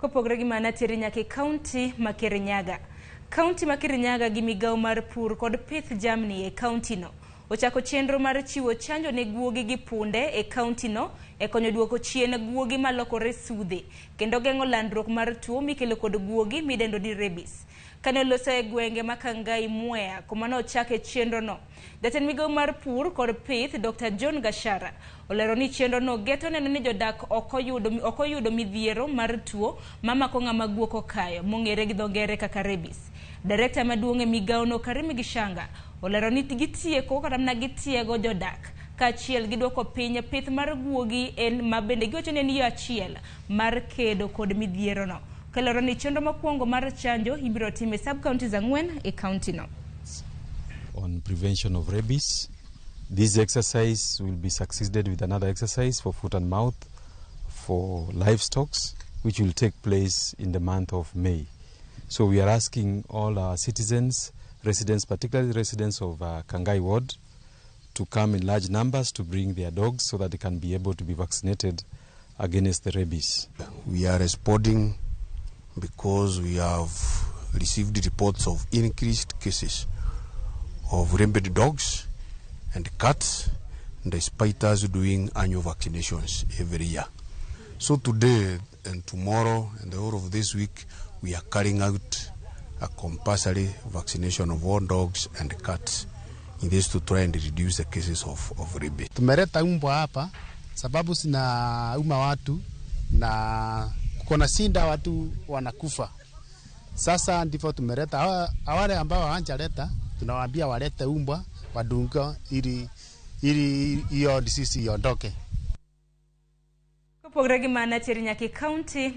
Kopogore gi mano ateri nyaka e kaunti ma Kirinyaga. Kaunti ma Kirinyaga gi migawo mar pur kod pith jamni e kauntino ochako chenro mar chiwo chanjo ne guogi gi punde e kauntino e konyo duoko chien guogi malokore sudhe kendo geng'o landruok mar tuo mikelo kod guogi midendo ni rabies. Kane oloso e gwenge ma Kangai Mwea kuma ne ochake chenrono, jatend migawo mar pur kod pith Dr. John Gashara olero ni chenrono geto neno ni jodak ok oyudo midhiero mar tuo mamako ng'ama guok okayo mong'ere gi dho ngere kaka rabies. Direkta maduong' e migawono Karimi Gishanga olero ni gitieko kata mana gitiego jodak kaachiel gi duoko piny pith mar guogi en ma bende giwacho ni en yo achiel mar kedo kod midhierono. Kelero ni chenro mokwongo mar chanjo ibiro tim e sub counties 4 e county no. On prevention of rabies. This exercise will be succeeded with another exercise for foot and mouth for livestock, which will take place in the month of May. So we are asking all our citizens, residents, particularly residents of Kangai Ward, to come in large numbers to bring their dogs so that they can be able to be vaccinated against the rabies. We are responding because we have received reports of increased cases of rabid dogs and cats, despite us doing annual vaccinations every year. So today and tomorrow and the whole of this week, we are carrying out a compulsory vaccination of all dogs and cats in this to try and reduce the cases of rabies. Tumeleta umbwa hapa sababu zinauma watu na kuna shinda watu wanakufa. Sasa ndivyo tumeleta wale ambao hawajaleta, tunawaambia walete umbwa wadunga ili hiyo disease iondoke. Kopogore gi mano ateri nyaka e county